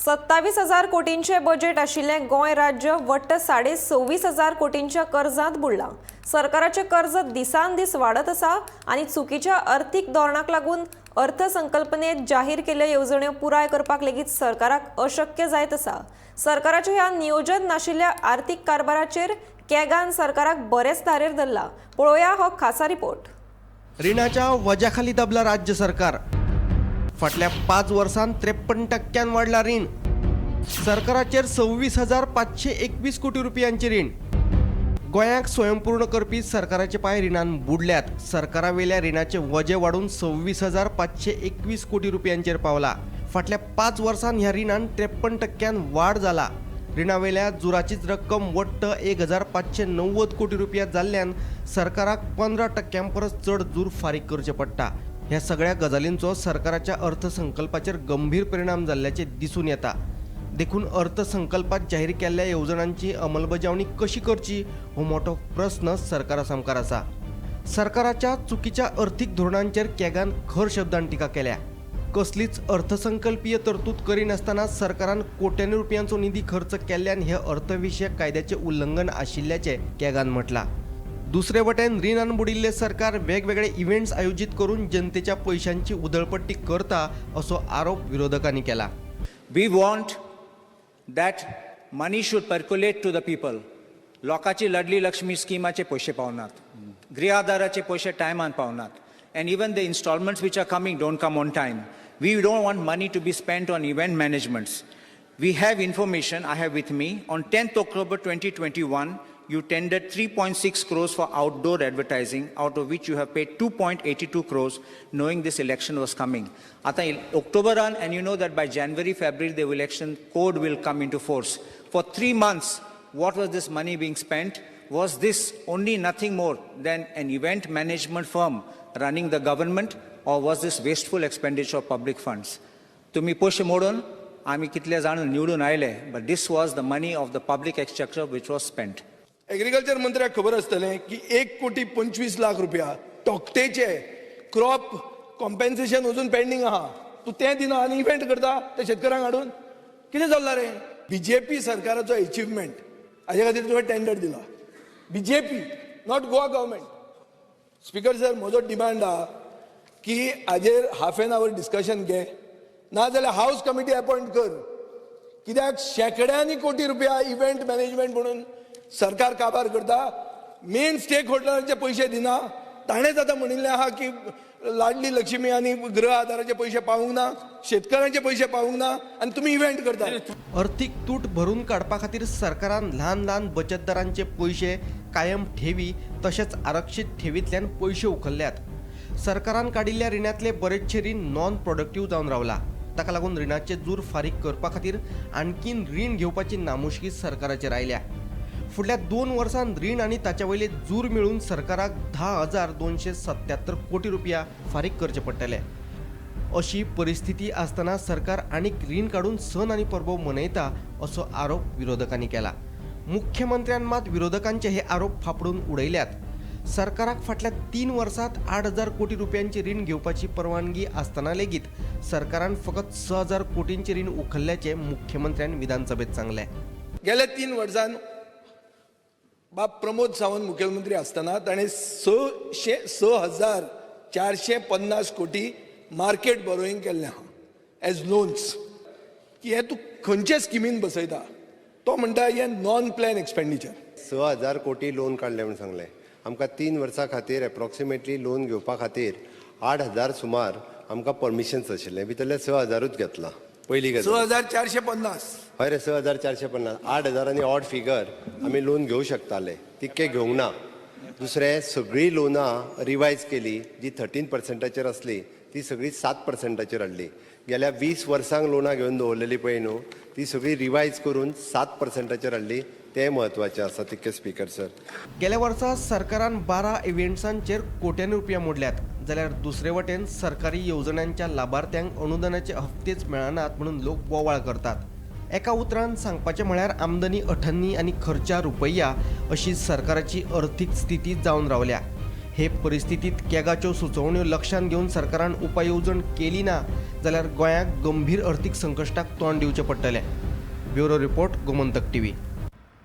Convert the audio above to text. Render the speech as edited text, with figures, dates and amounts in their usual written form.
27,000 कोटींचें budget आशिल्लें गोंय राज्य वट्ट 26,500 कोटींच्या कर्जांत बुडलां. सरकाराचें कर्ज दिसान दीस वाडत आसा आनी चुकीच्या अर्थीक धोरणाक लागून अर्थसंकल्पनेत जाहीर केल्ल्यो येवजण्यो पुराय करपाक लेगीत सरकाराक अशक्य जायत आसा. सरकाराच्या ह्या नियोजन नाशिल्ल्या आर्थीक कारभाराचेर कॅगान सरकाराक बरेंच धारेर धरला. पळोवया हो खासा रिपोर्ट. रिणाच्या वज्याखाली दबला राज्य सरकार. फाटल्या 5 वर्सांत 53% वाडला रीण. सरकाराचेर 26,521 कोटी रुपयांचे रीण. गोंयाक स्वयंपूर्ण करपी सरकाराचे पांय रिणान बुडल्यात. सरकारावेल्या रिणाचे वजें वाडून 26,521 कोटी रुपयांचेर पावला. फाटल्या 5 वर्सांत ह्या रिणान 53% वाड जाला. रिणावेल्या जुराचीच रक्कम वट्ट 1,590 कोटी रुपया जाल्ल्यान सरकाराक 15% परस चड जूर फारीक करचें पडटा. ह्या सगळ्या गजालींचो सरकाराच्या अर्थसंकल्पाचेर गंभीर परिणाम जाल्ल्याचें दिसून येता. देखून अर्थसंकल्पात जाहीर केल्ल्या येवजणांची अंमलबजावणी कशी करची हो मोठो प्रस्न सरकारा सामकार आसा. सरकाराच्या चुकीच्या अर्थीक धोरणांचेर कॅगान खर शब्दान टिका केल्या. कसलीच अर्थसंकल्पीय तरतूद करिनासतना सरकारान कोट्यांनी रुपयांचो निधी खर्च केल्ल्यान हे अर्थविशयक कायद्याचें उल्लंघन आशिल्ल्याचें कॅगान म्हटलां. दुसरे वटेन रिणान बुडिल्लें सरकार वेगवेगळे इव्हेंट्स आयोजीत करून जनतेच्या पयशांची उधळपट्टी करता असो आरोप विरोधकांनी केला. We want that money should percolate to the people. लोकांची लाडली लक्ष्मी स्किमाचे पयशे पावनात, गृह आधाराचे पयशे टायमान पावनात, and even the installments which are coming don't come on time. We don't want money to be spent on event managements. We have information, I have with me, on 10th October 2021, you tendered 3.6 crores for outdoor advertising, out of which you have paid 2.82 crores, knowing this election was coming. आता October and you know that by January, February, the election code will come into force. For 3 months, what was this money being spent? Was this only nothing more than an event management firm running the government, or was this wasteful expenditure of public funds? तुम्ही पयशे मोडून आमी कितले जाण निवडून आयले, but this was the money of the public exchequer which was spent. Agriculture मंत्र्याक खबर आसतलें की 1 कोटी 25 लाख रुपया तोक्तेचे क्रॉप कॉम्पेन्सेशन अजून पेंडींग आहा. तूं तें दिना आनी इव्हेंट करता ते शेतकऱ्यांक हाडून. कितें चल्लां रे? बीजेपी सरकाराचो एचिवमेंट हाजे खातीर तुवें टेंडर दिला. BJP, not Goa government. Speaker sir, म्हजो डिमांड आहा की हाजेर हाफ एन our discussion घे, नाजाल्यार हावस कमिटी अपॉयंट कर. कित्याक शेंकड्यांनी कोटी रुपया इव्हेंट मॅनेजमेंट म्हणून सरकार काबार करता, मेन स्टेक होल्डरांचे पयशे दिना. ताणेंच आतां म्हणिल्लें आहा की लाडली लक्ष्मी आनी गृह आधाराचे पयशे पावूंक ना, शेतकऱ्यांचे पयशे पावूंक ना आनी तुमी इव्हेंट करता. अर्थीक तूट भरून काडपा खातीर सरकारान ल्हान ल्हान बचतदारांचे पयशे कायम ठेवी तशेंच आरक्षीत ठेवींतल्यान पयशे उखल्ल्यात. सरकारान काडिल्ल्या रिणांतले बरेचशे रीण नॉन प्रोडक्टीव जावन रावला. ताका लागून रिणाचे जूर फारीक करपा खातीर आणखीन रीण घेवपाची नामुष्की सरकाराचेर आयल्या. फुडल्या 2 वर्सांत रीण आनी ताच्या वयले जूर मेळून सरकाराक 10,277 कोटी रुपया फारीक करचे पडटले. अशी परिस्थिती आसतना सरकार आनीक रीण काडून सण आनी परबो मनयता असो आरोप विरोधकांनी केला. मुख्यमंत्र्यान मात विरोधकांचे हे आरोप फाफडून उडयल्यात. सरकाराक फाटल्या 3 वर्सांत 8,000 कोटी रुपयांची रीण घेवपाची परवानगी आसतना लेगीत सरकारान फकत 6,000 कोटींचे रीण उखल्ल्याचें मुख्यमंत्र्यान विधानसभेत सांगलें. गेल्या 3 वर्सान बाब प्रमोद सावंत मुखेलमंत्री आसतना ताणें 6,450 कोटी मार्केट बोरोईंग केल्लें आहा एज लोन्स, की हे तूं खंयचे स्किमीन बसयता? तो म्हणटा, हें नॉन प्लॅन एक्सपेंडिचर. 6,000 कोटी लोन काडलें म्हूण सांगलें. आमकां 3 वर्सां खातीर एप्रॉक्सिमेटली लोन घेवपा खातीर 8,000 सुमार आमकां परमिशन्स आशिल्लें. भितरले 6,000ूच घेतलां, पयली स गजाल. 450. हय रे, 6,450. 8,000 आनी ऑड फिगर आमी लोन घेवं शकताले, तितके घेवंक ना. दुसरें, सगळीं लोनां रिवायज केली. जी 13 पर्संटाचेर आसली ती सगळी 7 पर्संटाचेर हाडली. गेल्या 20 वर्सांक लोनां घेवन दवरलेली पळय न्हू, ती सगळी रिवायज करून 7 पर्संटाचेर हाडली. तें म्हत्वाचें आसा तितकें, स्पीकर सर. गेल्या वर्सा सरकारान 12 इव्हेंट्सांचेर कोट्यांनी रुपया मोडल्यात, जाल्यार दुसरे वटेन सरकारी येवजण्यांच्या लाभार्थ्यांक अनुदानाचे हप्तेच मेळनात म्हणून लोक बोवाळ करतात. एका उतरान सांगपाचें म्हळ्यार आमदनी अठन्नी आनी खर्चा रुपया अशी सरकाराची अर्थीक स्थिती जावन रावल्या. हे परिस्थितीत कॅगाच्यो सुचोवण्यो लक्षांत घेवन सरकारान उपाय येवजण केली ना जाल्यार गोंयाक गंभीर अर्थीक संकश्टाक तोंड दिवचें पडटलें. Bureau report, Gomantak TV.